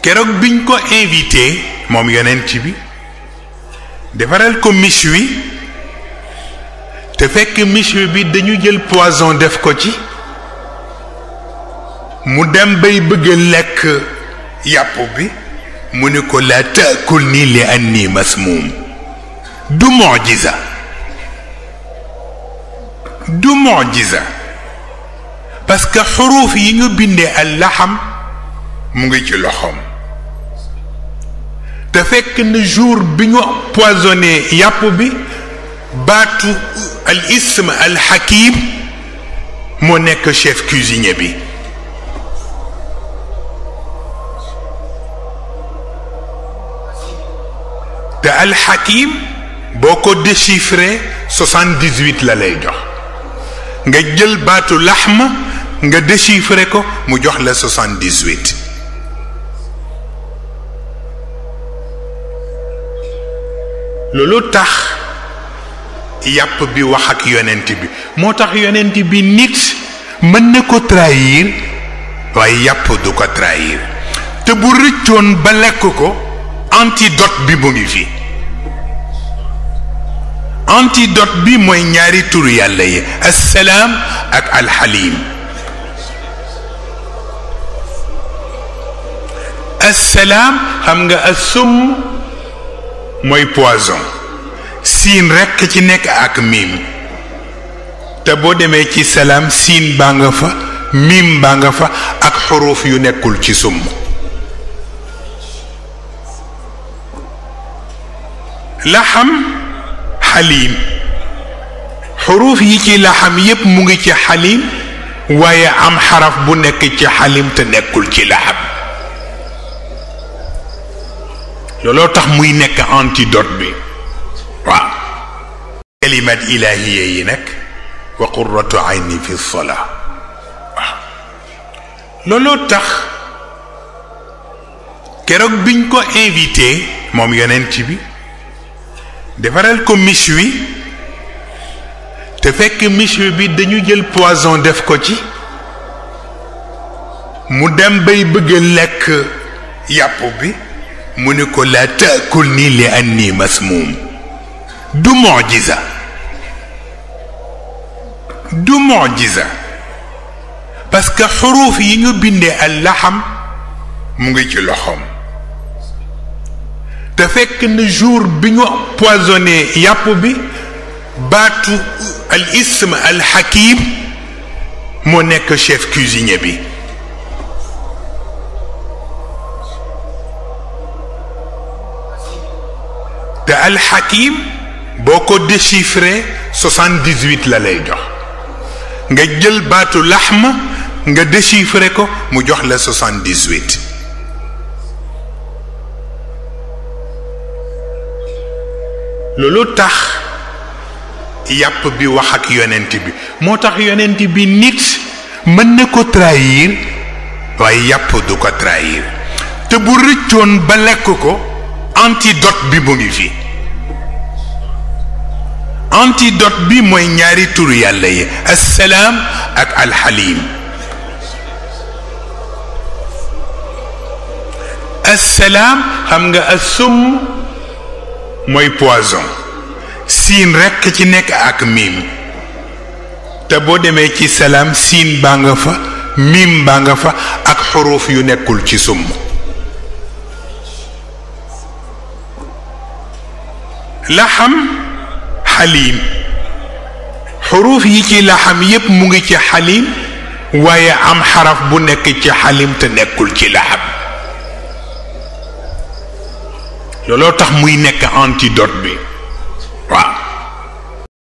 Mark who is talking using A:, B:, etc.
A: keroog biñ ko invité moom yonent bi defaral ko méchoui te fekk méchoui bi dañu jël poison def ko ci mu dem bay bëgg lekk yàpp bi mu ni ko la taakul nii li anni masmuum du mu'jiza parce que xuruuf yi ñu bindee al laxam mu ngi ci loxoom te fekk na jour bi ñu poisonné yàpp bi baatu al ism al hakim moo nekk chef cuisinier bi te al hakim boo ko déchiffré 78 la lay jox nga jël baatu laxma nga déchiffré ko mu jox la 78 loolu tax yàpp bi wax ak yonent bi moo tax yonent bi nit mën na ko trahir waaye yàpp du ko trahir te bu rëccoon ba lekk ko antidote bi mu ngi fi antidote bi mooy ñaari turu yàlla yi assalaam ak alxalim assalaam xam nga assum mooy poison siin rekk ci nekk ak miim te boo demee ci salaam siin baa nga fa miim baa nga fa ak xuruuf yu nekkul ci summ laxam xaliim xuruuf yi ci laxam yépp mu ngi ci xaliim waaye am xaraf bu nekk ci xaliim te nekkul ci laxam looloo tax muy nekk antidote bi waaw kalimat ilahiya yi nag wa qurratu ayni fi salaa waaw looloo tax keroog biñ ko invité moom yonent bi defaral ko méchoui te fekk méchoui bi dañu jël poison def ko ci mu dem bay bëgg lekk yàpp bi mu ni ko la taakul nii li anni masmuum du mu'jiza parce que xuruuf yi ñu bindee al laxam mu ngi ci loxoom te fekk na jour bi ñu poisonné yàpp bi baatu al ism al hakim moo nekk chef cuisinier bi te al hakim boo ko déchiffré 78 la lay jox nga jël baatu laxma nga déchiffré ko mu jox la 78 loolu tax yàpp bi wax ak yonent bi moo tax yonent bi nit mën na ko trahir waaye yàpp du ko trahir te bu rëccoon ba lekk ko antidote bi mu ngi fi antidote bi mooy ñaari turu yàlla yi assalaam ak alxalim assalaam xam nga assum mooy poison siin rekk ci nekk ak miim te boo demee ci salaam siin baa nga fa miim baa nga fa ak xuruuf yu nekkul ci summ laxam xaliim xuruuf yi ci laxam yépp mu ngi ci xaliim waaye am xaraf bu nekk ci xaliim te nekkul ci laxam looloo tax muy nekk antidote bi